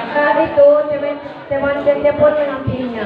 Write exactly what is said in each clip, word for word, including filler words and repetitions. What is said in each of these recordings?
Saat itu, teman, teman Cece pun menghampirinya.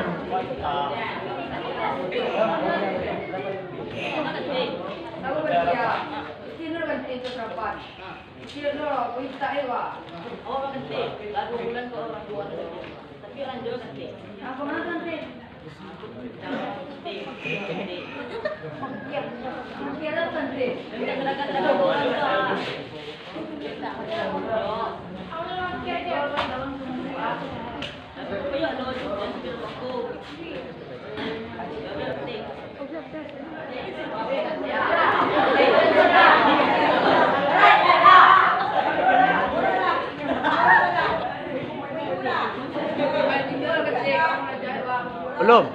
Belum.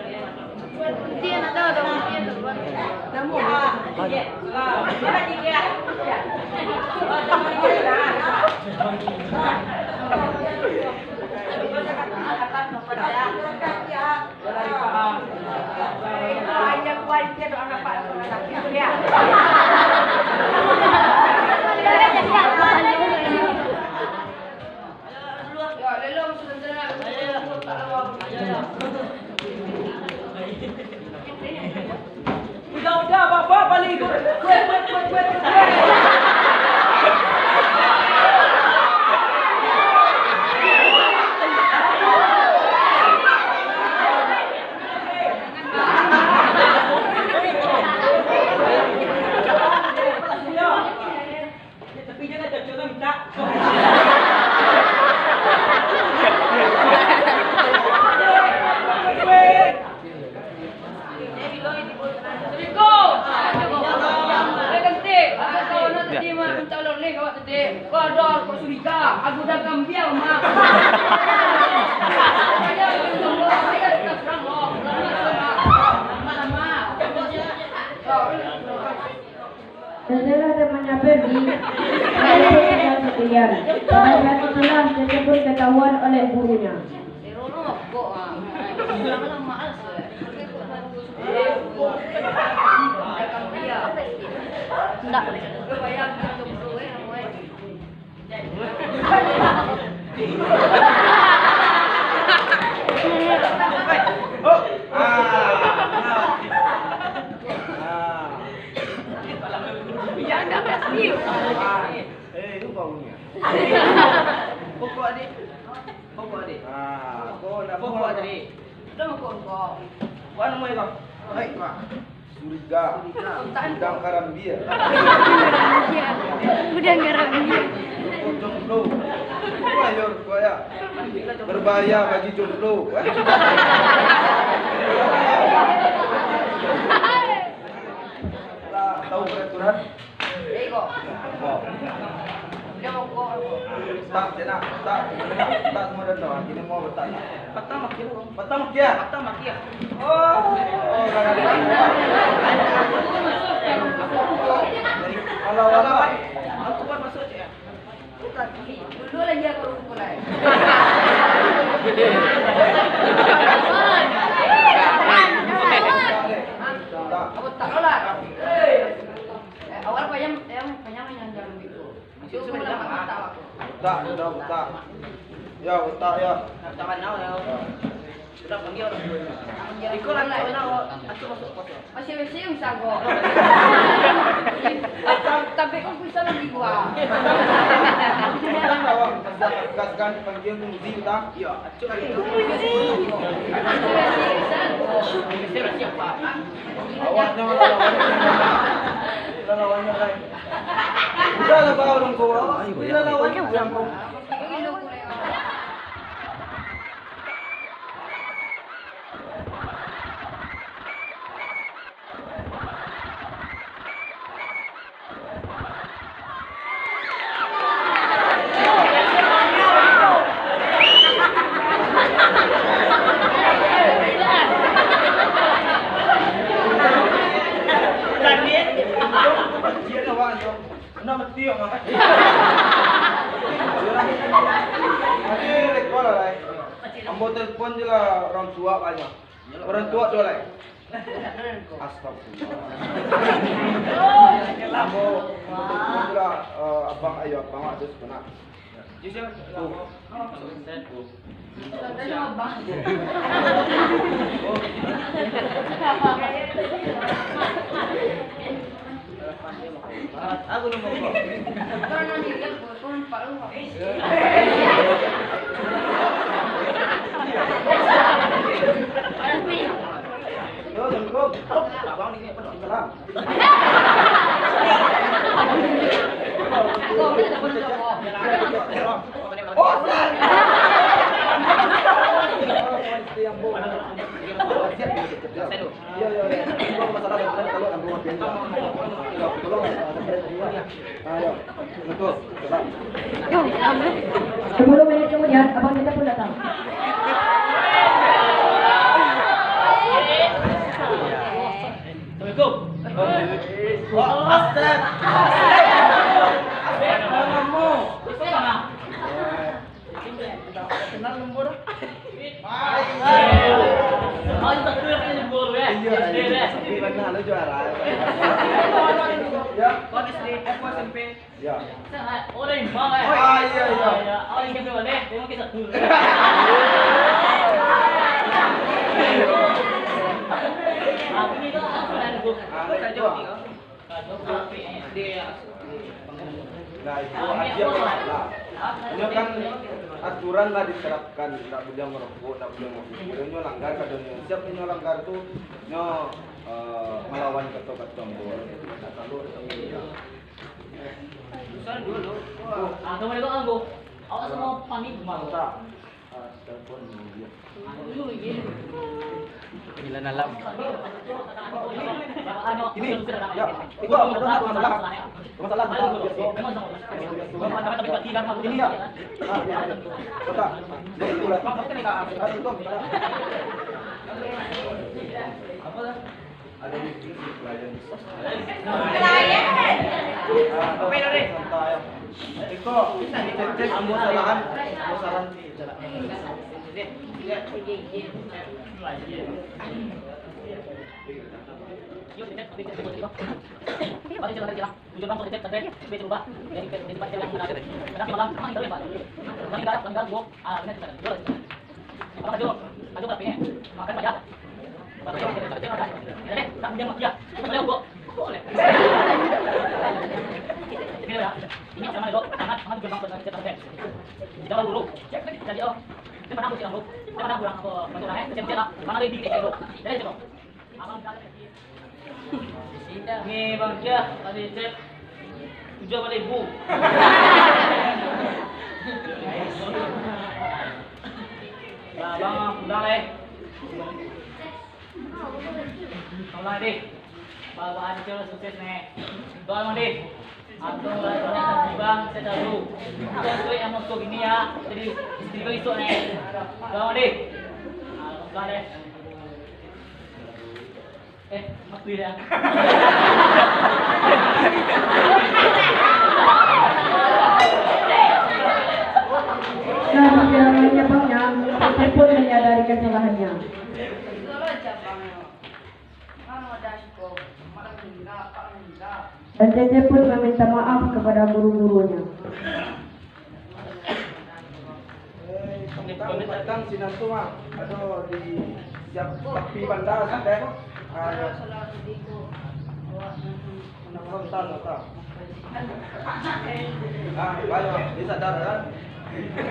Udah, udah, Bapak balik ikut. Weh, weh, weh, weh, weh. Tapi jangan cocok minta. Assalamualaikum. Waalaikumsalam. Aku tahu nak tadi mah minta tolong ni awak tadi. Kau ada kau curiga, aku dah gambiang mah. Saya tunggu, saya tak serang kau. Lama, lama. Lama, lama. Kau. Setelah temannya pergi, Cece pun tinggal sendirian. Pada saat itulah, Cece pun ketahuan oleh gurunya. Eh, itu baunya. Pokok, adik. Pokok, adik. Ah, kau nak pokok, adik. Dah pokok kau. Kau nama kau? Baik, Pak. Suriga. Udang karambia. Udang karambia. Jomblo. Wah, yo, kau ya. Berbahaya bagi jomblo. Lah, tahu peraturan? Bego. Oh. Dia mau gua. Tak, dia nak. Tak, dia nak. Tak, semua dah tahu. Kini mau betak. Patah makia. Patah makia? Patah makia. Oh. Oh, dah, dah, dah. Alah, alah. Aku kan masuk, Cik, ya? Dulu lagi aku rukuk lah. Apa tak lah? Eh, awal payam, payam, payam yang jalan itu. Itu aku bilang tak tahu aku. Utak, udah utak. Ya, utak ya. Nak tahu now ya. Ya. Sudah panggil orang tua. Iko lah, iko lah, masuk, masuk, masuk. Masih, masih bisa kok. Tapi, tapi kok bisa lagi gua. Kan awak gas-gas panggil Muzi, tak? Iya, acuk lagi. Masih, masih bisa kok. Awaknya lawannya. Kita lawannya lain. Udah lah, Bang, orang tua. Ayo, kita lawannya orang tua. Nak mati, Mak. Nanti rekod lah, lai. Ambo telepon je lah orang tua banyak. Orang tua tu, lai. Astagfirullah. Ambo, ambo telepon je lah, eh, abang, ayo, abang, tu sebenarnya. Abang ni apa? Salam. Sepuluh menit kemudian, abang kita pun datang. Assalamualaikum. Wah, astag. Astag, astag, astag, astag. Kenal nombor? Iya, iya. Tapi mana lo juara? Ya. Kau S D, eh, kau S M P? Ya. Oh, dari Bang, eh? Ah, iya, iya. Iya, iya. Oh, iya, betul, eh. Terima kasih, satu. Aku ni tu, aku dah nunggu. Ah, tak jawab. Nah, itu aja lah. Inyo kan aturan lah diterapkan, ndak buliah merokok, ndak buliah ngopi. Kiro inyo langgar, kadonyo siap inyo langgar tu, inyo, eh, malawan kato-kato ambo. Ndak tahu. Susah dulu. Ah, kamu itu anggo. Awak semua panik malu. Tak. Ah, telepon dulu dia. Panggilan alam. Ini, ya, itu ada masalah. Masalah, masalah. Ini ya. Ah, ya, ya. Kota. Jadi itulah. Apa? Ada meeting di klien. Klien. Ah, santai. Iko, cek, cek, ambo salahan, ambo salahan. Tapi malam, memang tidak lebat. Paling galak, paling galak, gua, ah, benar, benar, benar. Abang Ajo, Ajo berapa ini? Makan banyak. Berapa ini? Berapa ini? Eh, tak punya makan ya. Itu saya gua. Ini ya. Ini sama dok, sangat, sangat gampang banget, cepat, cepat. Jangan dulu. Jadi, oh, dia pernah aku bilang, bro. Dia pernah bilang, apa, bantu orang, eh, kecil-kecil lah. Mana ada di, eh, bro. Jadi, itu, bro. Ni Bang Kiah tadi cek tujuah baleh ribu. Nah, Bang pulang lah, eh. Tolong deh. Bawa aja sukses nih. Doa Bang deh. Atau Bang saya tahu. Bukan tu yang masuk ini ya. Jadi istri kau esok nih. Doa Bang deh. Nah, pulang deh. Eh, mati dah. Nah, sekiranya Bangnya, Cecep pun menyadari kesalahannya. Dan Cecep pun meminta maaf kepada guru-gurunya. Eh, tentang, tentang sinan tu, Mak. Aduh, di siap tapi banda, santai. Ah, ya. Nak frontal, tak? Ah, baik, Mak. Dia sadar, kan?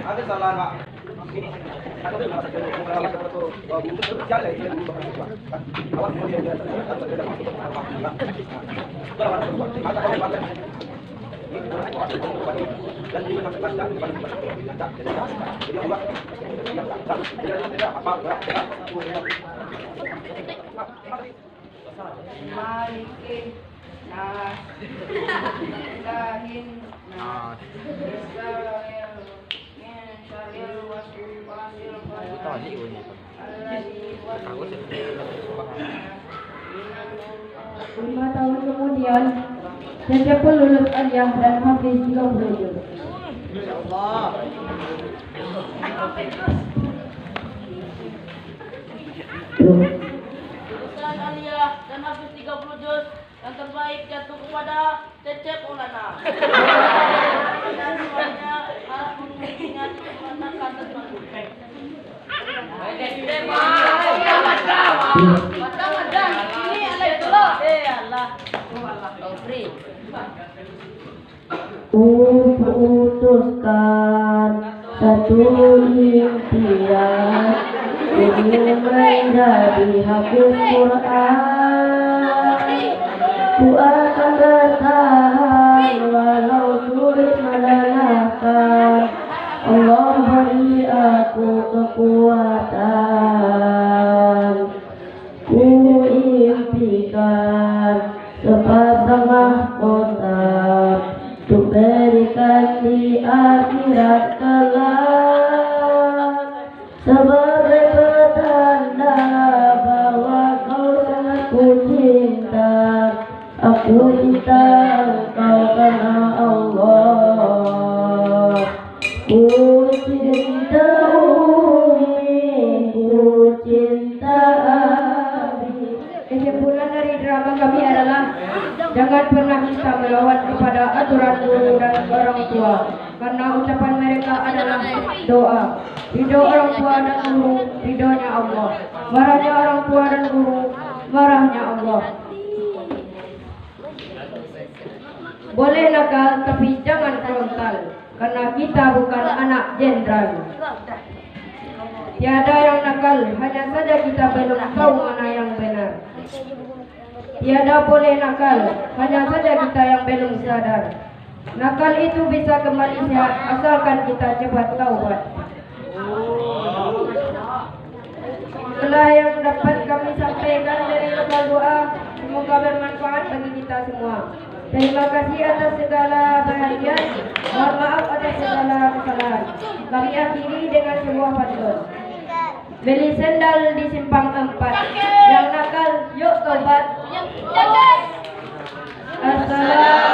Ada salah, Mak. Malikin Nas, Ilahin Nas, Israel min syarril waswasil khannas. Lima tahun kemudian, Cecep pun lulus aliyah dan hafiz tiga puluh juz. Masya Allah. Lulusan aliyah dan hafiz tiga puluh juz, yang terbaik jatuh kepada Cecep Maulana. Dan semuanya harap menunggu. Kuputuskan satu impian, ingin menjadi hafiz Quran. Ku akan bertahan walau sulit melelahkan. Allah beri aku kekuatan. Ku impikan sepasang mahkota, untuk berikan di akhirat kelak. Sebagai pertanda bahwa kau sangat ku cinta, aku cinta engkau karena Allah. Ku cinta Umi, ku cinta Abi. Kesimpulan dari drama kami adalah, jangan pernah kita melawan kepada aturan guru dan orang tua, karena ucapan mereka adalah doa. Ridho orang tua dan guru, ridhonya Allah. Marahnya orang tua dan guru, marahnya Allah. Boleh nakal, tapi jangan frontal, karena kita bukan anak jenderal. Tiada yang nakal, hanya saja kita belum tahu mana yang benar. Tiada boleh nakal, hanya saja kita yang belum sadar. Nakal itu bisa kembali sehat, asalkan kita cepat taubat. Itulah yang dapat kami sampaikan dari lokal doa. Semoga bermanfaat bagi kita semua. Terima kasih atas segala perhatian. Mohon maaf atas segala kesalahan. Kami akhiri dengan sebuah pantun. Beli sendal di simpang empat. Yang nakal, yuk tobat. Assalamualaikum.